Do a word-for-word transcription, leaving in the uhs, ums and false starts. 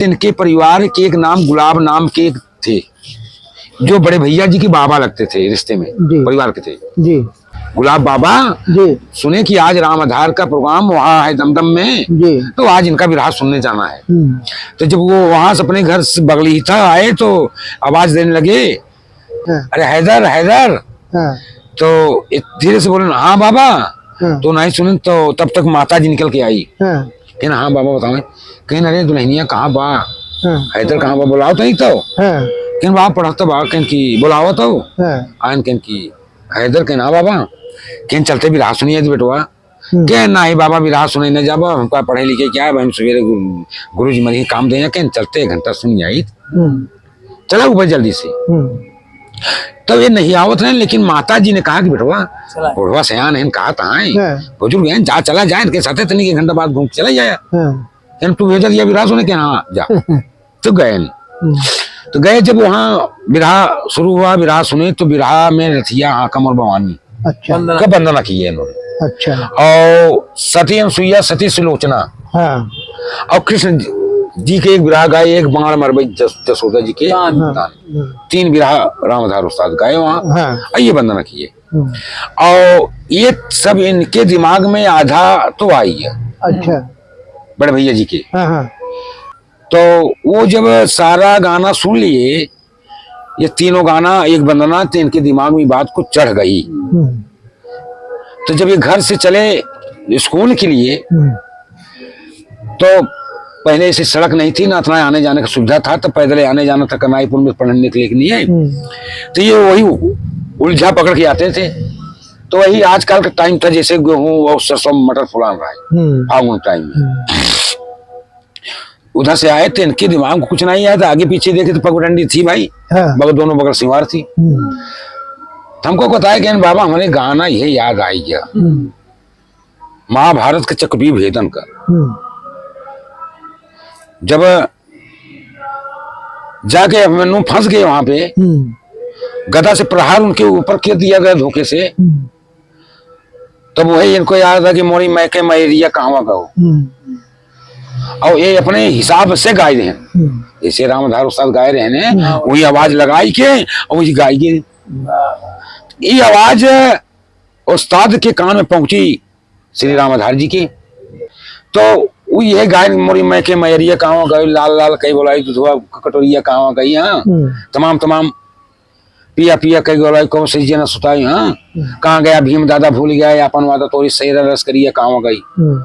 इनके परिवार के एक नाम गुलाब नाम के एक थे, जो बड़े भैया जी के बाबा लगते थे रिश्ते में, जी। परिवार के थे। जी। गुलाब बाबा जी। सुने कि आज राम आधार का प्रोग्राम वहाँ है दमदम में, जी। तो आज इनका बिरहा सुनने जाना है। हम्म। तो जब वो वहाँ से अपने घर से बगलीथा आए तो आवाज देने लगे, हाँ। "अरे हैदर, हैदर।" हाँ। तो इत-, धीरे से बोले, "हाँ बाबा।" हाँ। तो नहीं सुने तो तब तक माता जी निकल के आई। हाँ। कहन, "हाँ बाबा बतावे।" कहन, "अरे दुल्हनिया कहाँ बा? हाँ। हैदर कहाँ बा? बुलाओ तो नहीं तो।" हाँ। कहन, "बाबा पढ़त बा।" कहन कि, "बुलाओ तो।" हाँ। आयन कहन कि, "हैदर कहन, हाँ बाबा।" कहन, "चलते बिरहा सुनिए बेटवा।" हम्म। कहन, "नहीं बाबा बिरहा सुने नहीं जाबा, हमका पढ़े लिखे क्या है, हम सवेरे गुरु, गुरु जी मरी काम दे।" कहन, "चलते एक घंटा सुन आई।" हम्म। चला ऊपर जल्दी से। हम्म। तब ये नहीं आवत रहे, लेकिन माता जी ने कहा कि, "बेटवा, चला। बुढ़वा सयान है, कहा था है, हाँ। बुजुर्ग हैं, जा चला जाए, इनके साथे तनी एक घंटा बाद घूम के चला जाए।" हाँ। कहन, "तू भेजा दिया बिरहा सुने?" कहन, "हाँ, जा।" तो गए न। हम्म। तो गए, जब वहाँ बिरहा शुरू हुआ, बिरहा सुने, तो बिरहा में रथिया हाकम और भवानी अच्छा। का वंदना की है इन्होंने। अच्छा। और सती अनुसुईया, सती सुलोचना। हाँ। और कृष्ण जी के एक बिरहा गाए, एक बाण मरबई जस-, जसोदा जी के तान। हाँ। तान। हम्म। तीन बिरहा रामधार उस्ताद गाए वहाँ। हाँ। और ये वंदना की है। हम्म। और ये सब इनके दिमाग में आधा तो आई है। अच्छा। बड़े भैया जी के। हाँ, हाँ। तो वो जब सारा गाना सुन लिए, ये तीनों गाना, एक वंदना, तो इनके दिमाग में बात कुछ चढ़ गई। हम्म। तो जब ये घर से चले स्कूल के लिए, हम्म। तो पहले ऐसी सड़क नहीं थी, ना इतना आने जाने का सुविधा था, तो पैदल आने जाना था कनाईपुर में पढ़ने के लिए, के लिए। हम्म। तो ये वही उलझा पकड़ के आते थे। तो वही आजकल का टाइम था, जैसे गेहूं और सरसों मटर फुलान रहा है, हम्म। फागुन टाइम में। हम्म। उधर से आए थे, इनके दिमाग में कुछ नहीं आया था, आगे पीछे देखे तो पगडंडी थी भाई, हाँ। बगल, दोनों बगल सिंवार थी। हम्म। तो हमको बताया कि बाबा, हमारे गाना ये याद आ गया, हम्म। महाभारत के चक्रव्यूह भेदन का। हम्म। जब जाके अभिमन्यु फंस गए वहां पे, हम्म। गदा से प्रहार उनके ऊपर कर दिया गया धोखे से, हम्म। तब वही इनको याद था कि मोरी मैके मैरिया कहवा गयो। हम्म। और ये अपने हिसाब से गाए रहे हैं। हम्म। जैसे रामधार उस्ताद गाए रहे हैं, हम्म। वही आवाज लगाई के और वही गाई के। ये आवाज उस्ताद के कान में पहुंची, श्री रामधार जी के। तो वो ये गाए, मोरी मैके मैरिया कहवा गयो, लाल लाल कई बोलाई, दूधवा कटोरिया कहवा गई, हाँ। हम्म। तमाम, तमाम पिया पिया कई गोलाई, कौन से जिया न सुताई, हाँ? हम्म। कहाँ गया भीम दादा भूल गया, आपन वादा तोरी सैरा रस करिया कहाँ गई? हम्म।